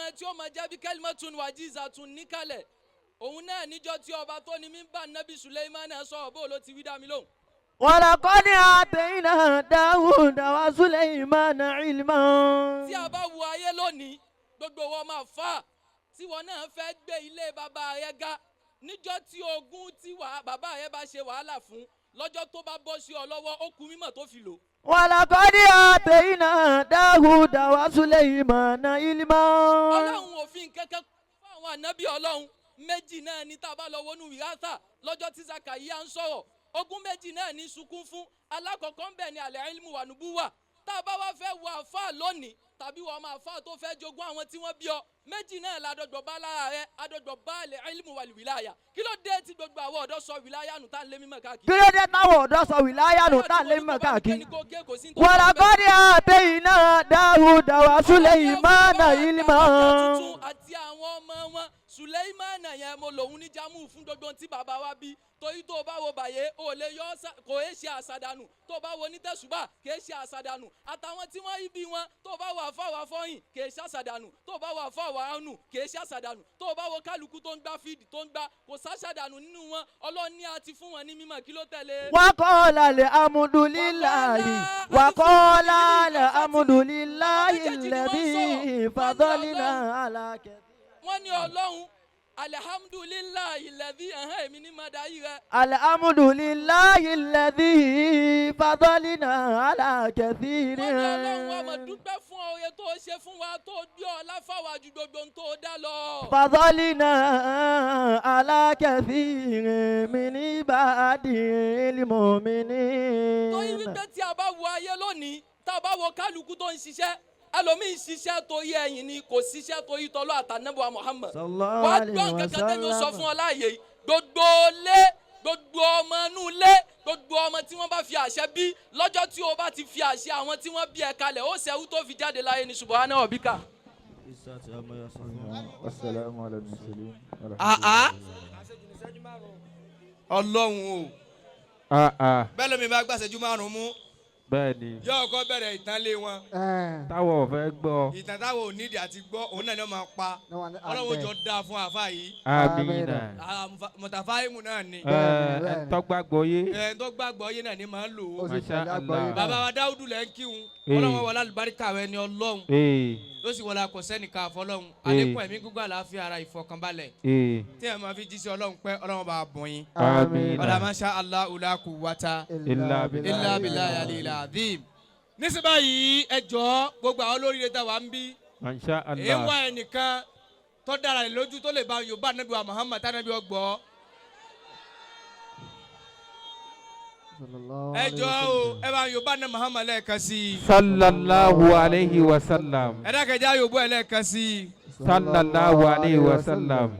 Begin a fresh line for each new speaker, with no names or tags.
kan tí ó máa jẹ́ bí kalimatun wajizatun níkàlẹ̀, òun náà níjọ́ tí ọba tó ní mímbà Nabi Suleimana sọ̀rọ̀, bó ló ti wí dá mi lóhùn.
ولقد آتينا داود وسليمان علما.
Tí a bá wo ayé lónìí, gbogbo wọn máa fà tí wọn náà fẹ́ gbé ilé bàbá rẹ ga, níjọ́ tí ogún tí bàbá rẹ bá ṣe wàhálà fún, lọ́jọ́ tó bá bọ́ sí ọ lọ́wọ́, ó kú mímọ̀ tó fi lò.
ولقد آتينا داود وسليمان علما.
Ọlọ́run ò fi nǹkan kan fún àwọn ànábì Ọlọ́run méjì náà ní. Tá a bá lọ wọnú wìrátà, lọ́jọ́ tí Zakariya ń sọ̀rọ̀, ogún méjì náà ní sunkún fún. Alákọ̀ọ́kọ́ ń bẹ̀ ní al-ilmu wa nubuwa. Tá a bá wá fẹ́ wo àfáà lónìí, tàbí wọ́n máa àfáà tó fẹ́ jogún àwọn tí wọ́n bí ọ, méjì náà ládọ́gbọ̀ bá lára rẹ, adọ́gbọ̀ bá al-ilmu wal wilaya. Kí ló dé tí gbogbo àwọn ọ̀dọ́ sọ wìláyà nù tá à ń lé mímọ̀ káàkiri?
Kí ló dé táwọn ọ̀dọ́ sọ wìláyà nù tá à ń lé mímọ̀ káàkiri? ولقد آتينا داود وسليمان علما.
Tuntun àti àwọn ọmọ wọn, Suleimana yẹn, mo lòun ní jamu fún gbogbo ohun tí bàbá wa bí, torí tó o bá wo bàyè o lè yọ kò é ṣe àṣàdànù. Tó o bá wo nítẹ̀sùbà, kì í ṣe àṣàdànù. Àtàwọn tí wọ́n bí wọn, tó o bá wo àfàwà fọyín, kì í ṣe àṣàdànù. Tó o bá wo àfàwà ánù, kì í ṣe àṣàdànù. Tó o bá wo kálukú tó ń gbá fídì tó ń gbá, kò sáṣàdànù nínú wọn. Ọlọ́run ní a ti fún wọn ní mímọ̀. Kí ló tẹ̀lé?
وقال الحمد لله وقال الحمد لله الذي فضلنا على كثير.
Wọ́n ní Ọlọ́run, alhamdulillahi alladhi ẹ̀hán èmi ní máa darí rẹ.
الحمد لله الذي فضلنا على كثير.
Wọ́n ní Ọlọ́run wa mọ̀ dúpẹ́ fún oore tó ṣe fún wa, tó gbé ọlá fáwa ju gbogbo ohun tó dá lọ.
فضلنا على كثير من عباده المؤمنين.
Torí wípé tí a bá wo ayé lónìí, tá a bá wo kálukú tó ń ṣiṣẹ́, ẹlòmíín ṣiṣẹ́ torí ẹ̀yìn ni, kò ṣiṣẹ́ torí tọ́lọ́ àtànẹ́bùwà Muhammad.
Sallallahu
Wàá
alayhi
gbọ́
wa
nǹkan kan tẹ́mi ó sọ
sallam.
fún ọ láàyè yìí. Gbogbo lé, gbogbo ọmọ inú ilé, gbogbo ọmọ tí wọ́n bá fi àṣẹ bí, lọ́jọ́ tí o bá ti fi àṣẹ àwọn tí wọ́n bí ẹ kalẹ̀, ó ṣẹ́wó tó fi jáde láyé ní. Subhana rabbika.
والسلام على المرسلين.
Àá, Ọlọ́run o.
Ah ah.
Bẹ́ẹ̀ lómi bá gbàṣẹ́jú 5 mú,
Bẹ́ẹ̀ ni.
yóò kọ́ bẹ̀rẹ̀ ìtàn lé wọn.
Táwọn ò fẹ́ gbọ́.
Ìtàn táwọn ò nídìí àti gbọ́, òun náà ni wọ́n máa pa. Ọlọ́run jọ dáa fún àáfà yìí.
Amina.
Mọ̀tàfáìmù náà ni.
Ẹ tọ́gbàgbọ́ yé.
Ẹ̀ tó gbàgbọ́ yé náà ni máa ń lò ó.
Masha Allah.
Bàbá wa Dáúdù lẹ́ ń kíhun. Ọlọ́run wọlé alùbáríkà rẹ ni Ọlọ́run ló sì wọlé akọ̀sẹ́nìkan àfọlọ́run, àlékún ẹ̀mí gígùn, àlàáfíà ara, ìfọkànbalẹ̀ tí ẹ̀ máa fi jíṣẹ́ Ọlọ́run pẹ́. Ọlọ́run bá bọ̀ yín.
Amina.
Ọ̀là masha Allah la quwwata
illa billahi.
Illa billahi aliyil azim. Nísìnyí báyìí, ẹ jọ̀ọ́, gbogbo àwọn olóríire tá a wà ń bí,
Masha
èyí ń wá
Allah.
ẹnìkan tó dára rẹ̀ lójú tó lè bá Yorùbá Ànábì wa Muhammad tánàbí ọgbọ́. Ẹ jọ̀ọ́ o, ẹ bá Yorùbá ní Muhammad lẹ́ẹ̀kan sí i.
Sallallahu alayhi wa sallam.
Ẹ dákẹ́já Yorùbá ẹ lẹ́ẹ̀kan sí i.
Sallallahu alayhi wa sallam.